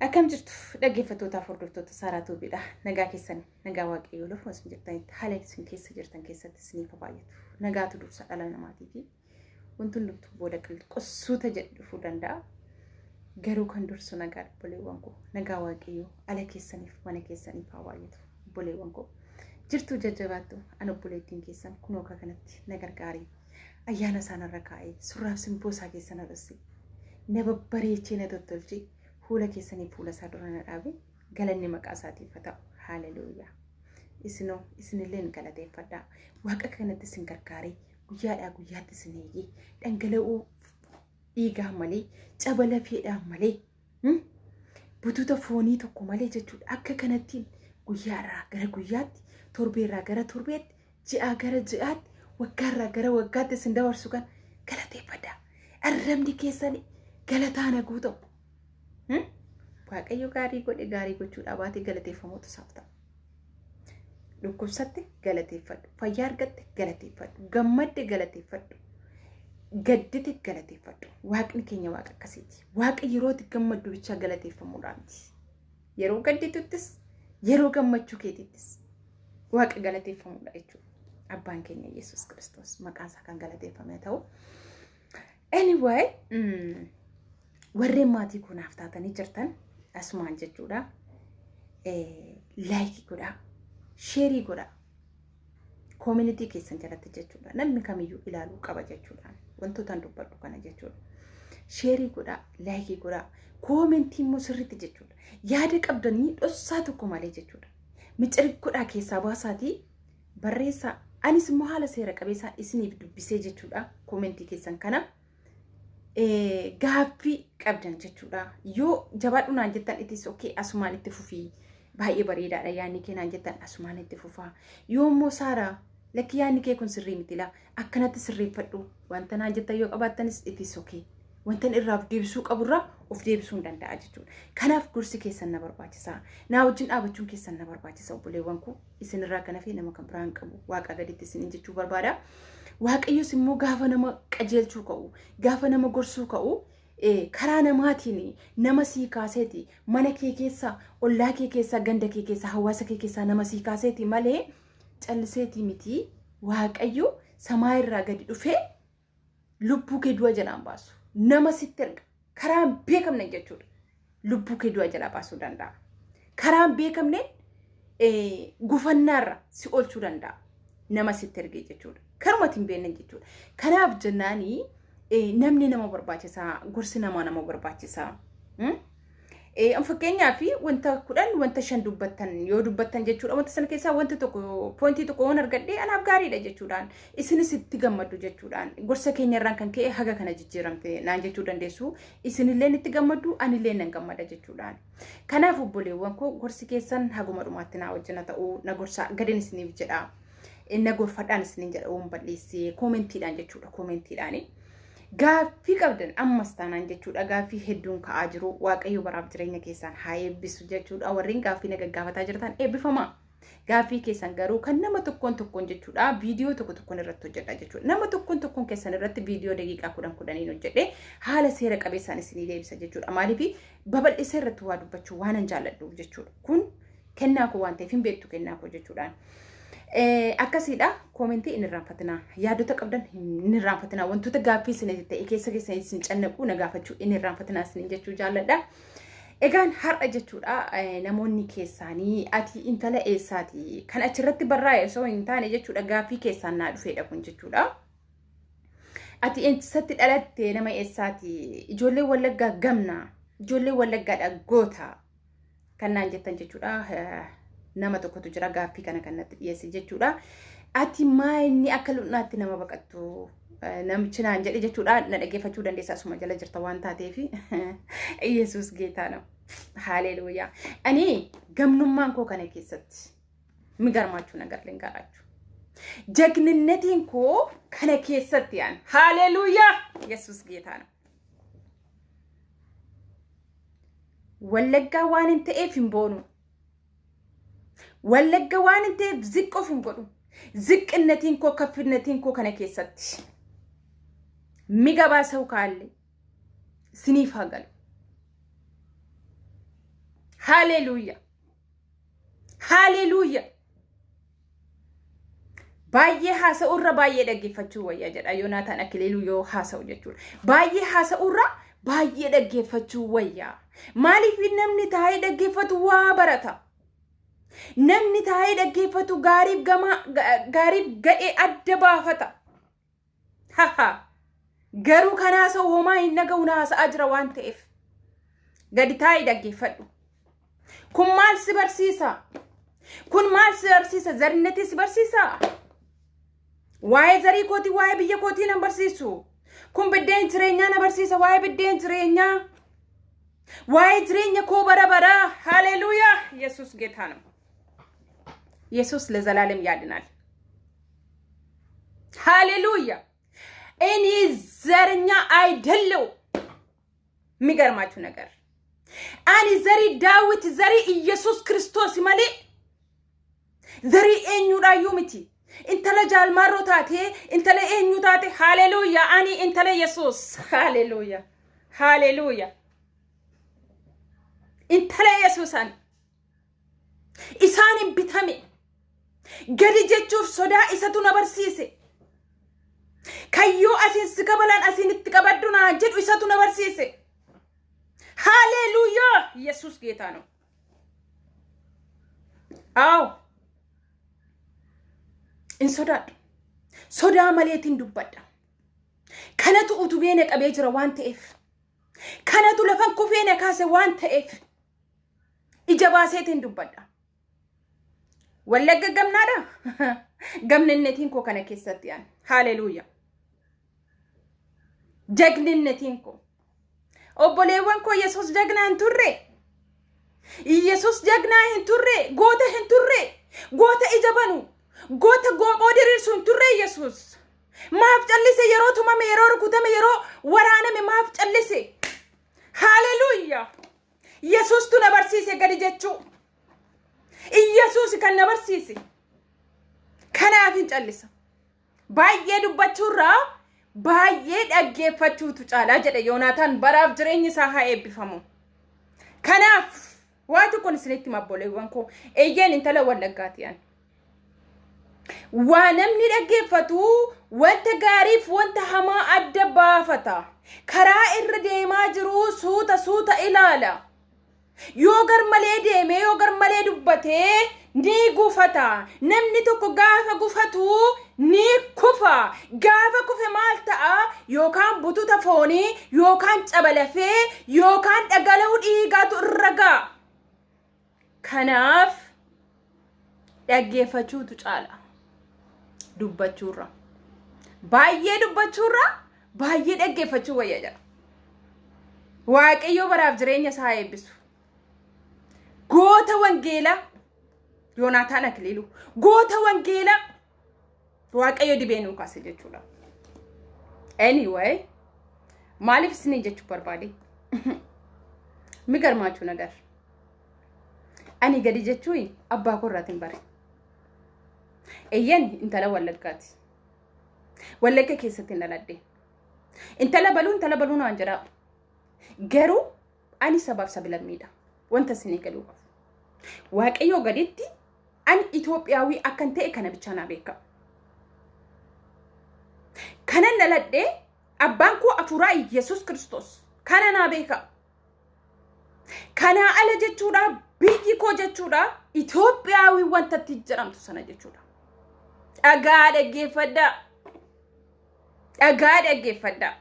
Akkam jirtu dhaggeeffattootaaf hordoftoota Saaraa Tuubiidha. Nagaa keessan nagaa Waaqayyoo lafuma isin jirtanitti haala isin keessa jirtan keessatti isiniif haa baay'atu. Nagaatu dursa dhala namaatii fi wanti hundumtuu booda qossuuta jedhu dhufuu danda'a. Garuu kan dursu nagaa obboleewwan koo nagaa Waaqayyoo ala keessaniif mana keessaniif haa baay'atu obboleewwan koo. Jirtuu jajjabaattu an obboleettiin keessan kunoo akka kanatti na gargaaree ayyaana isaanirra kaa'ee surraaf simboo isaa keessa na dhossee na babbareechee na tottolchee fuula keessanii fuula isaa dura na dhaabe galanni maqaa isaatiif haa ta'u. Haaleluuyaa. Isinoo isinillee galateeffadhaa. Waaqa kanatti isin gargaaree guyyaadhaa guyyaatti isin eegee dhangala'uu dhiigaa malee caba lafeedhaan malee bututa foonii tokko malee jechuudha. Akka kanattiin guyyaarraa gara guyyaatti torbeerraa gara torbeetti ji'aa gara ji'aatti waggaarraa gara waggaatti isin dabarsu kan galateeffadhaa. Arrabni keessan galataan haguu ta'u. Waaqayyo gaarii godhe gaarii gochuudhaa baatee galateeffamuutu isaaf ta'a. Dhukkubsatte galateeffadhu. Fayyaa argatte galateeffadhu. Gammadde galateeffadhu. Gaddite galateeffadhu. Waaqni keenya waaqa akkasiiti. Waaqa yerootti gammaddu bichaa galateeffamuudhaa miti. Yeroo gaddituttis yeroo gammachuu keetiittis waaqa galateeffamuudha jechuudha. Abbaan keenya Yesuus Kiristoos maqaan isaa kan galateeffame ta'u. Anyway, warreen maatii kunaaf taatanii jirtan asumaan jechuudha. Laayikii godhaa, sheerii godhaa. Koomunitii keessan jalatti jechuudha. Namni kamiyyuu ilaaluu qaba jechuudha. Wantoota dubbadhu kana jechuudha. Sheerii godhaa, laayikii godhaa, koomentii immoo sirriitti jechuudha. Yaada qabdanii dhossaa tokko malee jechuudha. Miccirii godhaa keessaa baasaatii barreessaa. Anis immoo haala seera qabeessaan isiniif dubbisee jechuudha. Koomentii keessan kana. Gaaffii qabdan jechuudha. Yoo jabaadhu naan jettan itis okay asumaan itti fufii baay'ee bareedaadha yaadni kee naan jettan asumaan itti fufaa. Yoo immoo Saaraa lakki yaadni kee kun sirrii miti laa akkanatti sirreeffadhu wanta naan jettan yoo qabaattanis itis okay. Wanta irraa of deebisuu qaburraa of deebisuu hin danda'a jechuudha. Kanaaf gorsi keessan na barbaachisa. Naa wajjin dhaabachuun keessan na barbaachisa obboleewwan koo. Isinirraa kan hafe nama kan biraa hin qabu. Waaqa gaditti isinin jechuu barbaada. Waaqayyos immoo gaafa nama qajeelchuu ka'u, gaafa nama gorsuu ka'u, karaa namaatiin nama sii kaaseeti mana kee keessa, ollaa kee keessa, ganda kee keessa, hawaasa kee keessaa nama sii kaaseeti malee calliseetii miti. Waaqayyo samaa irraa gadi dhufee lubbuu kee du'a jalaan baasu. Nama sitti erga. Karaa hin beekamne jechuudha. Lubbuu kee du'a jalaa baasuu danda'a. Karaa hin beekamneen gufannaarra si oolchuu danda'a. Nama sitti ergee jechuudha. Karuma hin beekne jechuudha. Kanaaf jennaanii namni nama barbaachisaa, gorsi namaa nama barbaachisaa. Fakkeenyaaf wanta 10 wanta 5 dubbattan yoo dubbattan jechuudha wanta sana keessaa wanta tokko poointii tokko waan argadhee anaaf gaariidha jechuudhaan isinis itti gammaddu jechuudhaan gorsa keenya irraan kan ka'e haga kana jijjiiramte naan jechuu dandeessu isinillee itti gammaddu anillee nan gammada jechuudhaan. Kanaaf obboleewwan koo gorsi keessan haguma dhumaatti naa wajjina ta'uu na gorsaa gadin isiniif jedha. Na gorfadhaan isiniin jedha waan balleessee koomentiidhaan jechuudha koomentiidhaani. Gaaffii qabdan ammas taanaan jechuudha gaaffii hedduun ka'aa jiru waaqayyo baraaf jireenya keessaan haa eebbisu jechuudha warreen gaaffii na gaggaafataa jirtan eebbifamaa. Gaaffii keessan garuu kan nama tokkoon tokkoon jechuudha viidiyoo tokko tokkoon irratti hojjedha jechuudha. Nama tokkoon tokkoon keessan irratti viidiyoo daqiiqaa 10 10n hojjedhe haala seera qabeessaan isinii deebisa jechuudha. Maaliif babal'isee irratti waa dubbachuu waan hin jaalladhuuf jechuudha. Kun kennaa koo waan ta'eef hin beektu kennaa koo jechuudhaan. Akkasiidha koomentii hin irraanfatinaa yaadota qabdan hin irraanfatinaa wantoota gaaffii isinitti ta'e keessa keessan isin cannaquu na gaafachuu hin irraanfatinaa isiniin jechuu jaalladha. Egaan har'a jechuudha namoonni keessaanii ati intala eessaati kan achirratti barraa'e osoo hin taane jechuudha gaaffii keessaan naa dhufeedha kun jechuudha. Ati eessatti dhalatte nama eessaati ijoollee Wallaggaa gamna ijoollee Wallaggaadha goota kan naan jettan jechuudha. Nama tokkotu jira gaaffii kana kan natti dhiyeesse jechuudha. Ati maa inni akka lun'aatti nama baqattu namichi naan jedhe jechuudha. Na dhaggeeffachuu dandeessa asuma jala jirta waan taateef. Yesuus geetaa nama. Haaleluuyaa. Ani gamnummaan koo kana keessatti migarmaachuu nagar lingaraachuu. Jagninnetiin koo kana keessatti yaan. Haaleluuyaa. Yesuus geetaa nama. Wallaggaa waan hin ta'eef hin boonu. Wallagga waan hin ta'eef ziqqi of hin godhu. Ziqqinnatiin koo kaffinnatiin koo kana keessatti. Mi gabaasa'u kaalle siniif haa galu. Haleluuyaa. Haleluuyaa. Baay'ee haasa'urra baay'ee dhaggeeffachuu wayya jedha Yoonaataan Akiliiluu yoo haasa'u jechuudha. Baay'ee haasa'urra baay'ee dhaggeeffachuu wayya. Maaliif? Namni taa'ee dhaggeeffatu waa barata. Namni taa'ee dhaggeeffatu gaariif gamaa, gaariif gadhee adda baafata. Haha. Garuu kan haasa'u homaa hin dhaga'u, na haasa'aa jira waan ta'eef. Gadi taa'ee dhaggeeffadhu. Kun maal si barsiisa? Kun maal si barsiisa? Zarinnetii si barsiisa? Waa'ee zarii kootii, waa'ee biyya kootii nan barsiisu. Kun biddeen jireenyaa na barsiisa, waa'ee biddeen jireenyaa. Waa'ee jireenya koo bara baraa. Haleluuyaa! Yesus ጌታ ነው። ኢየሱስ ለዘላለም ያድናል። ሃሌሉያ! እኔ ዘረኛ አይደለው። የሚገርማችሁ ነገር ani zarii Daawit, zarii Iyesuus Kiristoos malee zarii eenyuudhaayyuu miti. Intala Jaalmaarroo taatee, intala eenyu taate, haleluuyaa, ani intala Yesuus. Haleluuyaa, haleluuyaa. Intala Yesuus ani. Isaan hin bitame. Gadi jechuuf sodaa isatu na barsiise. Kayyoo asiin si kabalan, asiin itti qabadhu naa jedhu isatu na barsiise. ሃሌሉያ! ኢየሱስ ጌታ ነው። አዎ፣ hin sodaadhu. Sodaa maleetiin dubbadha. Kanatu utubee na qabee jira waan ta'eef. Kanatu lafan kufee na kaase waan ta'eef. Ija baaseetiin dubbadha. Wallagga gamnaadha. Gamnannetiin koo kana keessatti aan. Haleluuya. Jagninnetiin koo. Obboleewwan koo, Yesuus jagnaa hin turre. Yesuus jagnaa hin turre. Goota hin turre. Goota ija banu. Goota goophoo diriirsu hin turre Yesuus. Maaf callise yeroo tumame, yeroo rukutame, yeroo waraaname maaf callise? Haleluuyaa. Yesuustu na barsiise gadi jechuu. Iyyasuus kan na barsiise. Kanaaf hin callisa. Baay'ee dubbachuurraa baay'ee dhaggeeffachuutu caalaa jedhe Yoonaataan, baraaf jireenyi isaa haa eebbifamu. Kanaaf waa tokkoon isinitti hima, obboleewwan koo, eeyyeen, intala Wallaggaati ani. Waa namni dhaggeeffatu wanta gaariif wanta hamaa adda baafata. Karaa irra deemaa jiru suuta suuta ilaala. Yoo gar malee deemee, yoo gar malee dubbatee ni gufata. Namni tokko gaafa gufatu ni kufa. Gaafa kufe maal ta'a? Yookaan bututa foonii, yookaan cabalafee, yookaan dhagala'uu dhiigaatu irra ga'a. Kanaaf dhaggeeffachuutu caala dubbachuurra. Baay'ee dubbachuurra baay'ee dhaggeeffachuu wayya jedha. Waaqayyo baraaf jireenya isaa haa eebbisu. Goota wangeelaa Yoonaataan Akiliiluu, goota wangeelaa Waaqayyo dibee nuu kaase jechuudha. Anyway, maaliif isinii jechuu barbaade? የሚገርማችሁ ነገር ani gadi jechuun abbaa koorraatiin bare. Eeyyan, intala Wallaggaati. Wallagga keessatti hin dhaladhe. Intala baluu, intala baluu naan jedhaa. Garuu ani sabaaf sablammiidha. Wanta isinii galuu qabu. Waaqayyoo gaditti ani Itoophiyaawii akkan ta'e kana bichaa naa beekama. Kanan dhaladhee abbaan koo afuuraa Yesuus Kiristoos kana naa beeka. Kanaa ala jechuudha, biyyi koo jechuudha, Itoophiyaawii wanta itti jedhamtu sana jechuudha. Dhagaa dhaggeeffadhaa. Dhagaa dhaggeeffadhaa.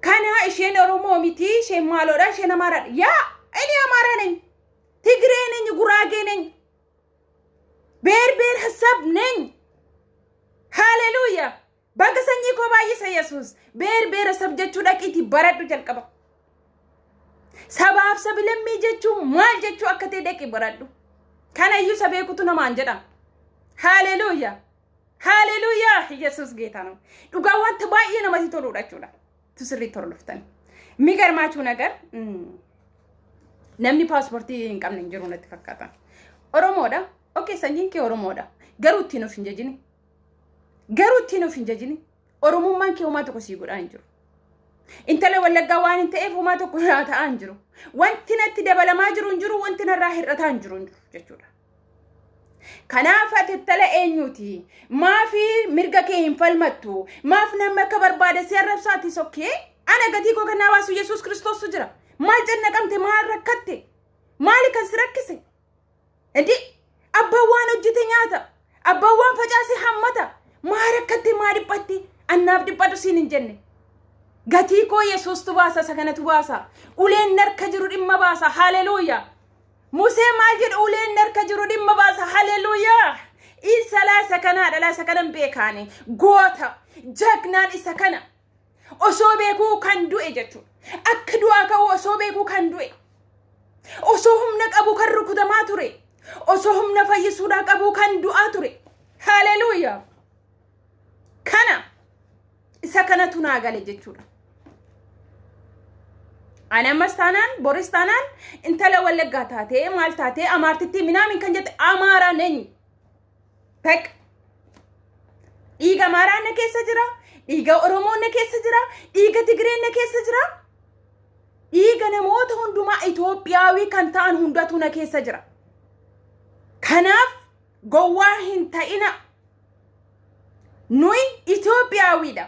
Kana isheen Oromoo miti, isheen maaloodha, isheen Amaaraadha. Yaa, እኔ አማራ ነኝ፣ ትግሬ ነኝ፣ ጉራጌ ነኝ፣ ብሔር ብሔረሰብ ነኝ። Haleluuyaa. Baga sanyii koo baay'isa Yesuus. ብሔር ብሔረሰብ jechuu dhaqiitii baradhu jalqaba. Sabaaf sablammii jechuun maal jechuu akka ta'e dhaqi baradhu. Kanayyuu isa beekutu namaan jedha. Haleluuyaa. Haleluuyaa. Yesuus ጌታ ነው። Dhugaa wanta baay'ee namatti toludha jechuudha. Tu sirriitti hordoftan. የሚገርማችሁ ነገር namni paaspoortii hin qabne hin jiru natti fakkaata. Oromoodha. Okay, sanyiin kee Oromoodha. Garuu ittiin of hin jajini. Garuu ittiin of hin jajini. Oromummaan kee homaa tokko sii godhaa hin jiru. Intala Wallaggaa waan hin ta'eef homaa tokko naa ta'aa hin jiru. Wanti natti dabalamaa jiru hin jiru, wanti narraa hir'ataa hin jiru hin jiru jechuudha. Kanaaf ati intala eenyuti? Maafi mirga kee hin falmattu? Maaf namni akka barbaade si arrabsaati sokkee? Ana gatii koo kan naa baasu Yesuus Kiristoostu jira. Maal cannaqamte? Maal rakkatte? Maali kan si rakkise? Indi abbaan waan hojjete nyaata. Abbaan waan facaase hammata. Maa rakkatte? Maa dhiphatte? Annaaf dhiphadhu siin hin jenne. Gatii koo Yesuustu baasa, isa kanatu baasa. Uleen narka jiru dhimma baasa. Haleluuyaa. Musee maal jedhu? Uleen narka jiru dhimma baasa. Haleluuyaa. Isa laa, isa kanaadha laa, isa kanan beekaani. Goota jagnaan isa kana. Osoo beekuu kan du'e jechuudha. Akka du'aa ka'u osoo beekuu kan du'e. Osoo humna qabu kan rukutamaa ture. Osoo humna fayyisuudhaa qabu kan du'aa ture. Haleluuyaa. Kana isa kanatu naa gale jechuudha. Ani ammas taanaan boris taanaan intala Wallaggaa taatee maal taatee amaartittii minaamin kan jette, Amaaraa neenyi. Peq. Dhiiga Amaaraa na keessa jira. Dhiiga Oromoo na keessa jira. Dhiiga Tigiree na keessa jira. Dhiiga namoota hundumaa Itoophiyaawii kan ta'an hundatu na keessa jira. Kanaaf gowwaa hin ta'ina. Nuyi Itoophiyaawiidha.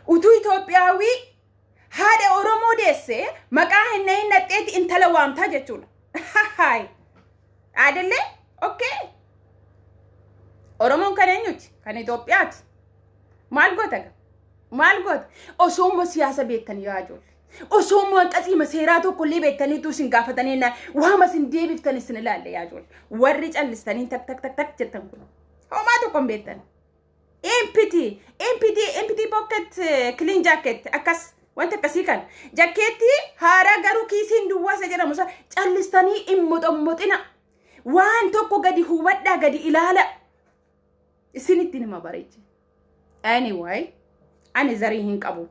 Utuu Itoophiyaawii haadha Oromoo deesse maqaa hin nahin nadheeti intala waamtaa jechuudha. Haay. Aadallee okay. Oromoon kan eenyuti? Kan Itoophiyaati. Maal goota gaa? Maal goota? Osoo immoo siyaasa beektan yaa ijoollee. Osoo immoo hanqasiima seeraa tokko illee beektaniitu isin gaafatanii waama isin deebiftan isin ilaalle yaa ijoollee. Warri callistanii tak tak tak tak jettan kun. Homaa tokko hin beektan. Empty, empty, empty pocket, clean jacket akkas wanta akkasii kan. Jakkeettii haaraa garuu kiisiin duwwaa isa jedhamu isa callistanii hin moxommoxina. Waan tokko gadi hubadhaa, gadi ilaala. Isinitti nima bareeche. Anyway, ani zarii hin qabu.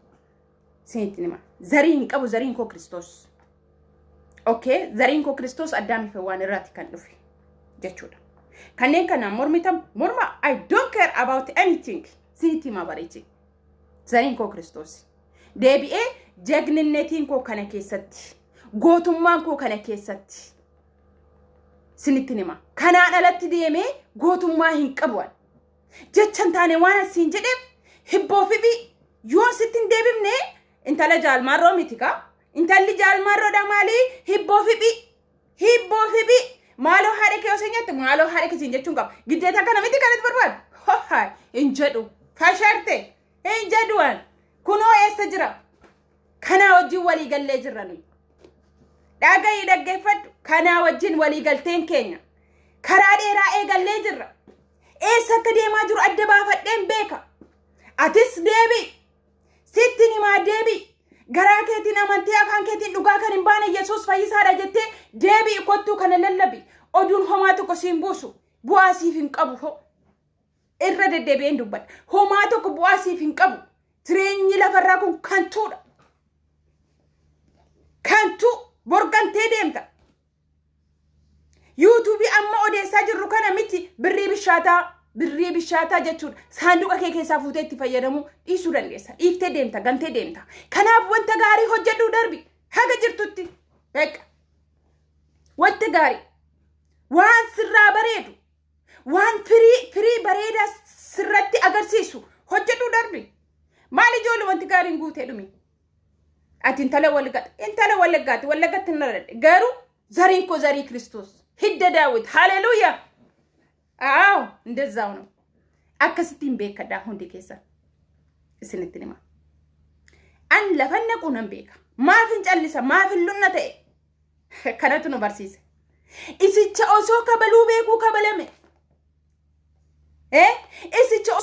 Isinitti nima. Zarii hin qabu, zariin koo Kiristoos. Okay, zariin koo Kiristoos, Addaamii fi waan irraati kan dhufe jechuudha. Kanneen kanaan mormitan morma, I don't care about anything. Isinitti hima bareeche. Zariin koo Kiristoos. Deebi'ee jagninnetiin koo kana keessatti. Gootummaan koo kana keessatti. Isinitti hima. Kanaan alatti deemee gootummaa hin qabu. Jecha hin taane waan asiin jedheef hibboo fibii yoo sitti hin deebifne intala jaalmaarroo miti kaa. Intalli jaalmaarroodha maali? Hibboo fibii. Hibboo fibii. Maaloo haadha kee osoo nyaatti maaloo haadha kee siin jechuun qaba. Giddeeta kana miti kanatti barbaadu. Hohaa hin jedhu. Fasharte hin jedhu waan. Kunoo eessa jira? Kanaa wajjin walii gallee jirra nuyi. Dhaga'i, dhaggeeffadhu. Kanaa wajjin walii galteen keenya. Karaa dheeraa eegallee jirra. Eessa akka deemaa jiru adda baafadheen beeka. Atis deebi. Sitti himaa, deebi. Garaa keetiin amantii, afaan keetiin dhugaa kan hin baane Yesuus fayyisaadha jettee deebi'i, kottuu kana lallabi. Oduun homaa tokko siin buusu. Bu'aa siif hin qabu. Ho. Irra deddeebi'een dubbadha. Homaa tokko bu'aa siif hin qabu. Jireenyi lafarraa kun kantuudha. Kantuu borgantee deemta. Yuutuubii amma odeessaa jirru kana miti, birrii bishaataa, birrii bishaataa jechuudha. Saanduqa kee keessaa fuutee itti fayyadamuu dhiisuu dandeessa. Dhiiftee deemta, gantee deemta. Kanaaf wanta gaarii hojjedhuu darbi. Haga jirtutti. Beeqa. Wanta gaarii. Waan sirraa bareedu. Waan firii bareedaa sirratti agarsiisu hojjedhuu darbi. Maal ijoollee, wanti gaariin guutee dhumi? Ati intala Wallaggaati. Intala Wallaggaati. Wallaggatti hin dhaladhe. Garuu zariin koo zarii Kiristoos. Hidda Daawit. Haleluuyaa. Aaw, እንደዛው ነው. Akkasittiin beekadhaa hundi keessan. Isinitti hima. An lafan naquu nan beeka. Maaf hin callisa? Maaf hin lunna ta'e? Kanatu nu barsiise. Isicha osoo kabaluu beekuu kabalame. Isicha osoo